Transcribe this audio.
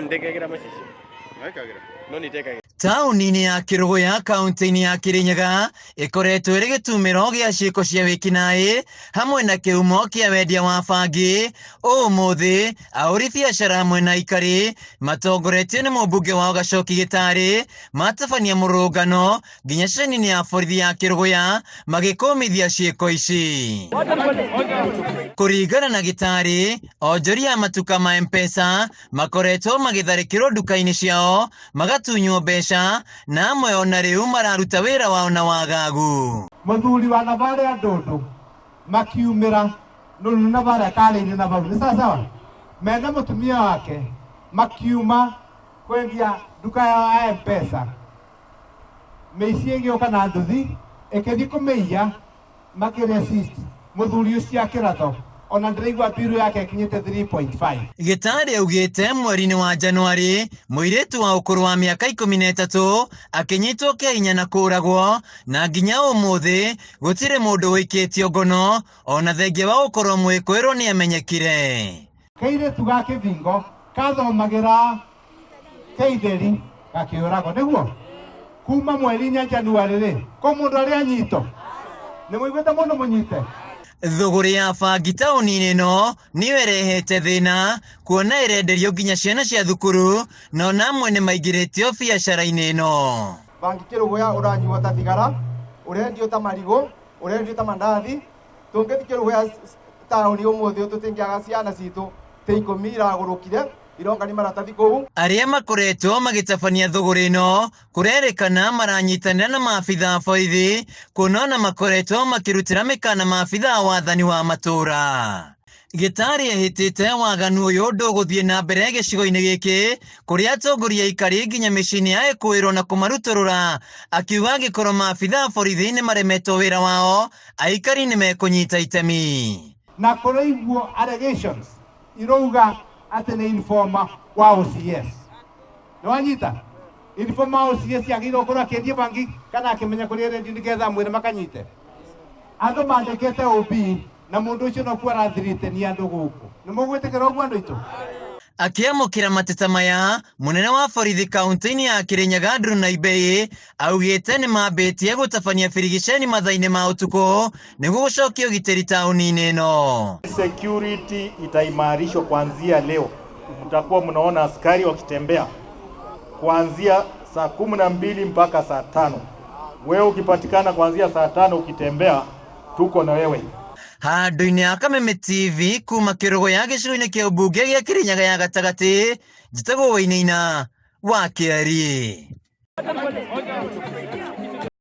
Ndĩkagĩra macicio. Mekagĩra. No nĩndekagĩra. Taũni-inĩ ya Kĩrũgũya kaunti-inĩ ya Kĩrĩnyaga ĩkoretwo ĩrĩ gĩtumĩro gĩa ciĩko cia wĩkinaĩ hamwe na kĩhumo kĩa wendia wa bangi. Ũmũthĩ ahũri biacara hamwe na aikari matongoretio nĩ mũmbunge wao Gacoki Gĩtarĩ matabania mũrũrũngano nginya ceceni-inĩ ya borithi ya Kĩrũgũya magĩkũmithia ciĩko ici. Kũringana na Gĩtarĩ, onjoria a matuka ma M-Pesa makoretwo magĩtharĩkĩrwo nduka-inĩ ciao magatunywo mbeca na amwe ona rĩu mararuta wĩra wao na wagagu. Mũthuri wa nabarĩa ndũndũ makiumĩra nũnũ nabarĩa karĩire na bau nĩ sawasawa mena mũtumia wake makiuma kwendia nduka yao ya M-Pesa. Mĩici ĩgĩũka na nduthi ĩkĩthiĩ kũmĩiya makĩresist mũthuri ũcio akĩratho ona ndĩraigua mbiru yake ĩkinyĩte 3.5. Gĩtarĩ augĩte mweri-inĩ wa Januarĩ mũirĩtu wa ũkũrũ wa mĩaka 13 akĩnyitwo kĩa hinya na kũragwo na nginya ũmũthĩ gũtirĩ mũndũ ũikĩtio ngono ona thengia wa gũkorwo mwĩkũĩrwo nĩ amenyekire. Kairĩtu ga kĩbingo kathomagĩra keitheri gakĩũragwo nĩguo kuma mweri 4 Januarĩ rĩ ko mũndũ arĩa anyitwo nĩ mũiguĩte mũndũ mũnyite. Thũgũrĩ ya bangi taũni-inĩ ĩno nĩyo ĩrehete thĩna kuona ĩrenderio nginya ciana cia thukuru na ona amwe nĩ maingĩrĩtio biacara-inĩ ĩno. Bangi Kĩrũgũya ũranyuo ta thigara, ũrendio ta marigũ, ũrendio ta mandathi. Tũngĩthiĩ Kĩrũgũya taũni ũmũthĩ tũtingĩaga ciana citũ ta 10 iragũrũkire irongani maratathi kũu. Arĩa makoretwo magĩtabania thũgũrĩ ĩno kũrerĩkana maranyitanĩra na maabitha a borithi kuona ona makoretwo makĩrutĩra mĩkana maabitha a wathani wa matũũra. Gĩtarĩ ehĩtĩte waganu ũyũ ndũgũthiĩ na mbere gĩcigo-inĩ gĩkĩ kũrĩa atongoria aikari nginya mĩciĩ-inĩ ya ĩkũĩrwo na kũmarutũrũra, akiuga angĩkorwo maabitha a borithi nĩ maremetwo wĩra wao aikari nĩ mekũnyita itemi. Na kũraiguo allegations irauga atĩ nĩ informer wa OCS. Nĩ wanyita? Informer wa OCS agĩrĩirwo gũkorwo akĩendia bangi kana akĩmenya kũrĩa ĩrendio nĩgetha amwĩre makanyite. Andũ mandĩkĩte OB na mũndũ ũcio no kuo arathirĩte nĩ andũ gũkũ. Nĩ mũgwĩtĩkĩra ũguo andũ aitũ? Akĩamũkĩra mateta maya, mũnene wa borithi kaunti-inĩ ya Kĩrĩnyaga Andrew Naibei augĩte nĩ mambĩtie gũtabania birigiceni mathaa-inĩ ma ũtukũ nĩguo gũcokia ũgitĩri taũni-inĩ ĩno. Security itaimarishwa kuanzia leo. Mtakuwa mnaona askari wakitembea kuanzia saa 12 mpaka saa 5. Wewe ukipatikana kuanzia saa 5 ukitembea, tuko na wewe. Handũ-inĩ ha Kameme TV kuma Kĩrũgũya gĩcigo-inĩ kĩa ũmbunge gĩa Kĩrĩnyaga ya gatagatĩ, njĩtagwo Wainaina wa Kĩari.